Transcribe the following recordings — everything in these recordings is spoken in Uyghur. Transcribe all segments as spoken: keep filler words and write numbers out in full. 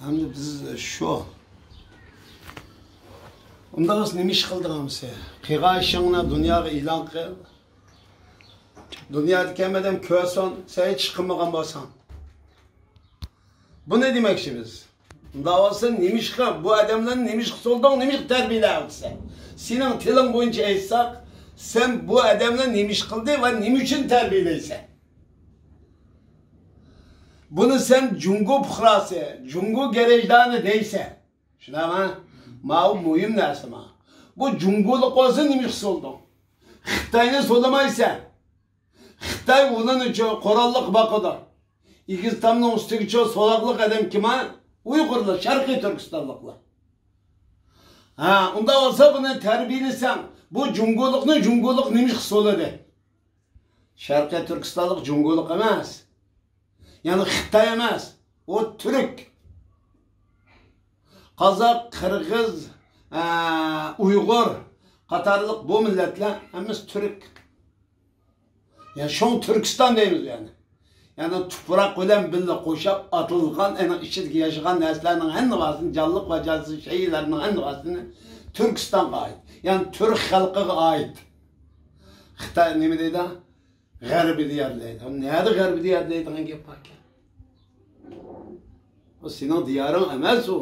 ئەمدى بىز شۇ، ئۇنداق بولسا نېمە ئىش قىلىدىغانمىسى؟ قىلغان ئىشىڭنى دۇنياغا ئېلان قىل. دۇنيادىكى ھەممە ئادەم كۆرسۇن، سەن ھېچ ئىش قىلمىغان بولساڭ. بۇنى دېمەكچى بىز. ئۇنداق بولسا نېمىشقا، بۇ ئادەملەرنى نېمىشقا سولىدىڭ، نېمىشقا تەربىيەلەۋاتىسەن؟ سېنىڭ تىلىڭ بويىچە ئېيتساق، سەن بۇ ئادەملەر نېمە ئىش قىلدى ۋە نېمە ئۈچۈن تەربىيەلەيسەن؟ بۇنى سەن جۇڭگو پۇقراسى، جۇڭگو گەرەجدانى دەيسەن. شۇنداقمۇ؟ ماۋۇ مۇھىم نەرسە ما. بۇ جۇڭگولۇق بولسا نېمە ئۈچۈن سولىدىڭ؟ خىتاينى سولىمايسەن. خىتاي ئۇلىنىچۇ قوراللىق باقىدۇ. ئېگىز تامنىڭ ئۈستىگىچۇ سولاقلىق ئادەم كىم ھە؟ ئۇيغۇرلار، شەرقىي تۈركىستانلىقلار. ھە، ئۇنداق بولسا بۇنى تەربىيەلىسەڭ، بۇ جۇڭگولۇقنى جۇڭگولۇق نېمە ئۈچۈن سولىدى؟ شەرقىي تۈركىستانلىق جۇڭگولۇق ئەمەس. يەنى خىتاي ئەمەس. ئۇ تۈرك. قازاق، قىرغىز، ئە، ئۇيغۇر قاتارلىق بۇ مىللەتلەر ھەممىسى تۈرك. يەنى شۇڭا تۈركىستان دەيمىز يەنى. يەنى تۇپراق بىلەن بىللە قوشاپ ئاتىلغان، ئېنىڭ ئىچىدىكى ياشىغان نەرسىلەرنىڭ ھەممىسىنى، جانلىق ۋە جانسىز شەيئىلەرنىڭ ھەممىسىنى تۈركىستانغا ئائىت. يەنى تۈرك خەلقىگە ئائىت. خىتاي نېمە دەيدۇ؟ غەربىي دىيار دەيدۇ. نەدە غەربىي دىيار دەيدىغان گەپ باركەن؟ ئۇ سېنىڭ دىيارىڭ ئەمەس ئۇ.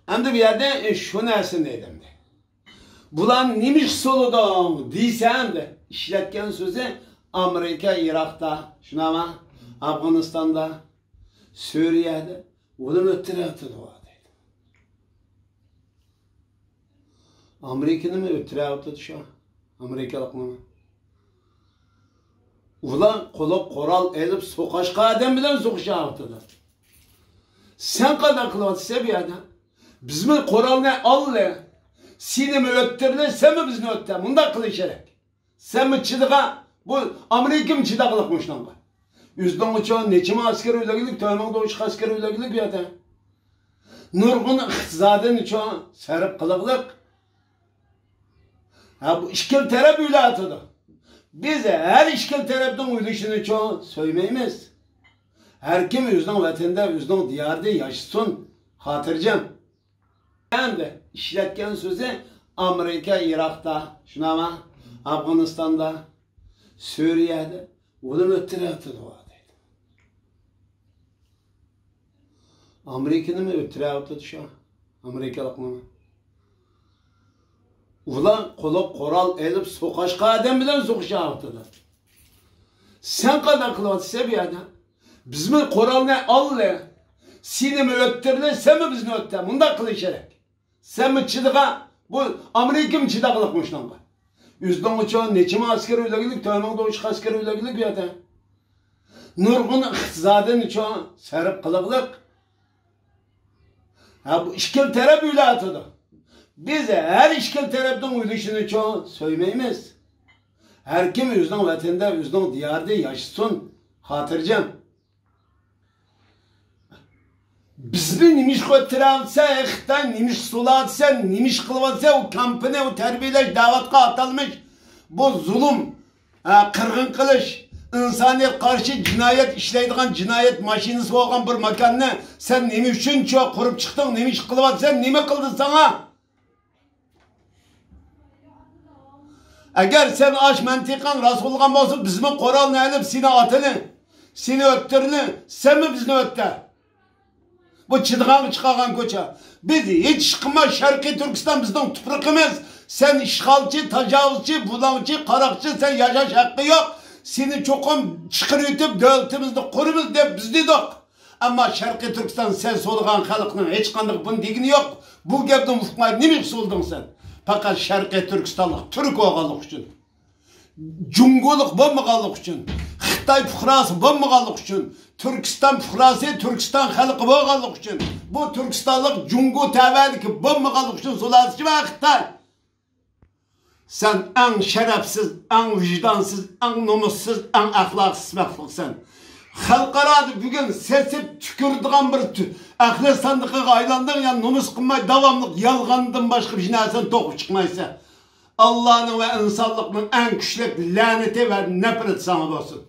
ئەمدى بۇ يەردە، ئە، شۇ نەرسىنى دەيدۇ ئەمدى. بۇلارنى نېمە ئۈچۈن سولىدىڭ دېسە، ئەمدى ئىشلەتكەن سۆزى ئامېرىكا ئىراقتا، شۇنداقمۇ؟ ئافغانىستاندا، سۈرىيەدە ئۇلار ئۆلتۈرۈۋاتىدۇ دەيدۇ. ئامېرىكىنىمۇ ئۆلتۈرۈۋاتىدۇ شۇ. ئامېرىكىلىقنىمۇ. ئۇلار قولىغا قورال ئېلىپ سوقۇشقا ئادەم بىلەن سوقۇشۇۋاتىدۇ. سەن قانداق قىلىۋاتىسەن بۇ يەردە؟ بىزمۇ قورالنى ئاللى، سېنىمۇ ئۆلتۈرلى، سەنمۇ بىزنى ئۆلتۈر. مۇنداق قىلىش كېرەك. سەنمۇ چىدىغان، بۇ ئامېرىكىمۇ چىداقلىق مۇشۇنىڭغا. ئۆزىنىڭچۇ نەچچە مىڭ ئەسكەر ئۆلەكلىك، تۆت مىڭدىن ئوشۇق ئەسكەر ئۆلەكلىك بۇ يەردە. نۇرغۇن ئىقتىسادىنىچۇ سەرپ قىلىقلىق. ھە، بۇ ئىككىلا تەرەپ ئۆلەۋاتىدۇ. بىز ھەر ئىككىلا تەرەپنىڭ ئۆلۈشىنىچۇ سۆيمەيمىز. ھەر كىم ئۆزىنىڭ ۋەتىنىدە، ئۆزىنىڭ دىيارىدا ياشىسۇن، خاتىرجەم. ئەمدى ئىشلەتكەن سۆزى ئامېرىكا ئىراقتا، شۇنداقمۇ؟ ئافغانىستاندا، سۈرىيەدە ئۇلار ئۆلتۈرۈۋاتىدۇ دەيدۇ. ئامېرىكىنىمۇ ئۆلتۈرۈۋاتىدۇ شۇ. ئامېرىكىلىقنىمۇ. ئۇلار قولىغا قورال ئېلىپ سوقۇشقا ئادەم بىلەن سوقۇشۇۋاتىدۇ. سەن قانداق قىلىۋاتىسەن بۇ يەردە؟ بىزمۇ قورالنى ئاللى، سېنىمۇ ئۆلتۈرلى، سەنمۇ بىزنى ئۆلتۈر. مۇنداق قىلىش كېرەك. سەنمۇ چىدىغان، بۇ ئامېرىكىمۇ چىداقلىق مۇشۇنىڭغا. ئۆزىنىڭچۇ نەچچە مىڭ ئەسكەر ئۆلەكلىك، تۆت مىڭدىن ئوشۇق ئەسكەر ئۆلەكلىك بۇ يەردە. نۇرغۇن ئىقتىسادىنىچۇ سەرپ قىلىقلىق. ھە، بۇ ئىككىلا تەرەپ ئۆلەۋاتىدۇ. بىز ھەر ئىككىلا تەرەپنىڭ ئۆلۈشىنىچۇ سۆيمەيمىز. ھەر كىم ئۆزىنىڭ ۋەتىنىدە، ئۆزىنىڭ دىيارىدا ياشىسۇن، خاتىرجەم. بىزنى نېمىشقا ئۆلتۈرۈۋاتىسەن، ئەي خىتاي، نېمىشقا سولاۋاتىسەن، نېمىشقا قىلىۋاتىسەن، ئۇ كامپنى، ئۇ تەربىيەلەش دەۋاتقان ئاتالمىش، بۇ زۇلۇم، ھە، قىرغىن قىلىش، ئىنسانىيەت قارشى جىنايەت ئىشلەيدىغان جىنايەت ماشىنىسى بولغان بىر ماكاننى سەن نېمە ئۈچۈن چۇ قۇرۇپ چىقتىڭ، نېمە ئىش قىلىۋاتىسەن، نېمە قىلدى ساڭا؟ ئەگەر سەن ئاش مەنتىقەڭ راست بولغان بولسا، بىزمۇ قورالنى ئېلىپ سېنى ئاتىلى، سېنى ئۆتتۈرىلى، سەنمۇ بىزنى ئۆتتە. بۇ چىدىغانغا چىقارغان كوچا. بىز ھېچ ئىش قىلماي، شەرقىي تۈركىستان بىزنىڭ تۇپرىقىمىز. سەن ئىشغالچى، تاجاۋۇزچى، بۇلاڭچى، قاراقچى، سەن ياشاش ھەققى يوق. سېنى چوقۇم چىقىرىۋېتىپ، دۆلىتىمىزنى قۇرىمىز دەپ بىز دېدۇق. ئەمما شەرقىي تۈركىستان سەن سولىغان خەلقنىڭ ھېچقانداق بۇنى دېگىنى يوق. بۇ گەپنى ئۇقماي نېمىگە سولىدىڭ سەن؟ پەقەت شەرقىي تۈركىستانلىق تۈرك بولغانلىقى ئۈچۈن. جۇڭگولۇق بولمىغانلىقى ئۈچۈن، خىتاي پۇقراسى بولمىغانلىقى ئۈچۈن، تۈركىستان پۇقراسى، تۈركىستان خەلقى بولغانلىقى ئۈچۈن، بۇ تۈركىستانلىق جۇڭگو تەۋەلىكى بولمىغانلىقى ئۈچۈن سولاسىچى ۋە خىتاي. سەن ئەڭ شەرەپسىز، ئەڭ ۋىجدانسىز، ئەڭ نومۇسسىز، ئەڭ ئەخلاقسىز مەخلۇقسەن. خەلقئارادا بۈگۈن سېسىپ تۈكۈرىدىغان بىر تۈ-، ئەخلەت ساندىقىغا ئايلاندىڭ، يا نومۇس قىلماي داۋاملىق يالغاندىن باشقا بىر نەرسىنى توقۇپ چىقمايسەن. ئاللانىڭ ۋە ئىنسانلىقنىڭ ئەڭ كۈچلۈك لەنىتى ۋە نەپرىتى ساڭا بولسۇن.